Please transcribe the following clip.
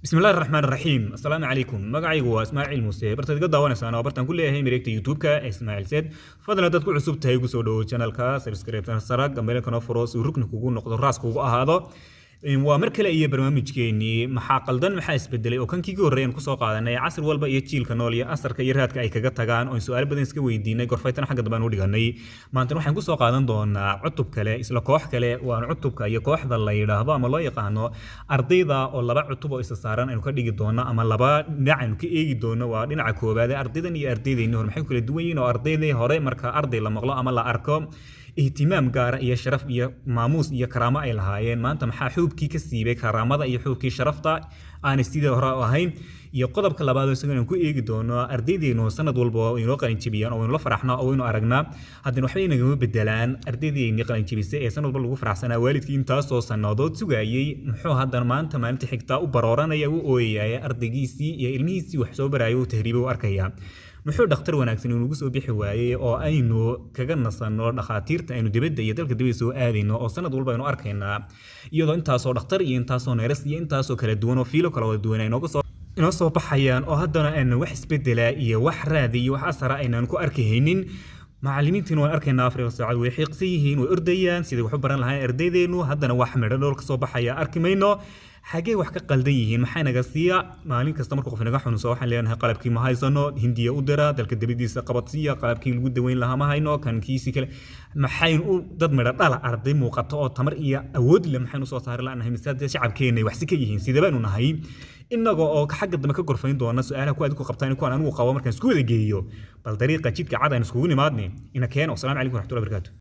Bismillahi raxmaan raxiim. Assalaamu calaykum. Magacaygu waa Ismaaciil Muuse. Bartaad iga daawanaysaan waa bartaan ku leeyahay mareegta YouTube-ka ee Ismaaciil Seed. Fadlan haddaad ku cusub tahay, igu soo dhowo channelka, subscribe sara, gambeelkana furo si uu rukni kugu noqdo, raas kugu ahaado. Waa mar kale iyo barnaamijkeenii "Maxaa qaldan, maxaa isbedelay?" oo kankii ka horreeyaan kusoo qaadanay casri walba iyo jiilka nool iyo asarka iyo raadka ay kaga tagaan, oon su'aalo badan iska weydiinay, gorfaytana xagga dambe aan u dhiganay. Maantana waxaan kusoo qaadan doonaa cutub kale, isla koox kale, waana cutubka iyo kooxda la yidhaahdo ama loo yaqaano ardayda, oo laba cutub oo isa saaran aynu ka dhigi doono ama laba dhinac aynu ka eegi doono. Waa dhinaca koowaad ee ardaydan iyo ardaydeenii hore maxay kala duwan yihiin, oo ardaydii hore marka arday la maqlo ama la arko ihtimaam gaara iyo sharaf iyo maamuus iyo karaamo ay lahaayeen. Maanta maxaa xuubkii ka siibay karaamada iyo xuubkii sharafta aanay sidii hore u ahayn? Iyo qodobka labaad oo isagana aan ku eegi doono ardaydeenu sanad walba inoo qalinjebiyaan oo waynu la faraxnaa oo waynu aragnaa, haddana waxba inagama bedelaan. Ardaydeennii qalinjebisay ee sanad walba lagu faraxsanaa, waalidkii intaasoo sannadood sugayey, muxuu haddana maanta maalinta xigtaa u barooranaya, u ooyaya, ardaygiisii iyo ilmihiisii wax soo barayay u tahriibay u arkaya? Muxuu dhakhtar wanaagsan inugu soo bixi waayey oo aynu kaga nasanno dhakhaatiirta aynu dibadda iyo dalka dibadda soo aadayno, oo sanad walba aynu arkaynaa iyadoo intaasoo dhakhtar iyo intaasoo nurse iyo intaasoo kala duwan oo fiilo kala wada duwan ay nooga soo inoo soo baxayaan, oo haddana aanu wax isbedela iyo wax raadi iyo wax asara aynaan ku arkahaynin? Macallimiintiina waan arkaynaa, 4 saacad way xiiqsan yihiin, way ordayaan sidai wax u baran lahayn ardaydeenu, haddana wax midho dhool ka soo baxaya arki mayno. Xagee wax ka qaldan yihiin? Maxay naga siiya? Maalin kasta marka qof inaga xanuunso waxaan leenahay qalabkii ma haysano, Hindiya u dira, dalka dabadiisa qabadsiiya, qalabkii lagu daweyn lahaa ma hayno, kan kiisi kale. Maxaynu u dad midho dhala, arday muuqato oo tamar iyo awood leh maxaynu soo saari la'nahay? Mise dee shacabkeenay wax si ka yihiin? Sidee baynu nahay? Innaga oo xagga dambe ka gorfayn doona su-aalaha kuwa adigu qabtaan, kuwaan anigu qabo markaan isku wada geeyo, bal dariiqa jidka cad aynu iskugu nimaadne ina keeno. Asalaamu calaykum waraxmatullahi barakaatu.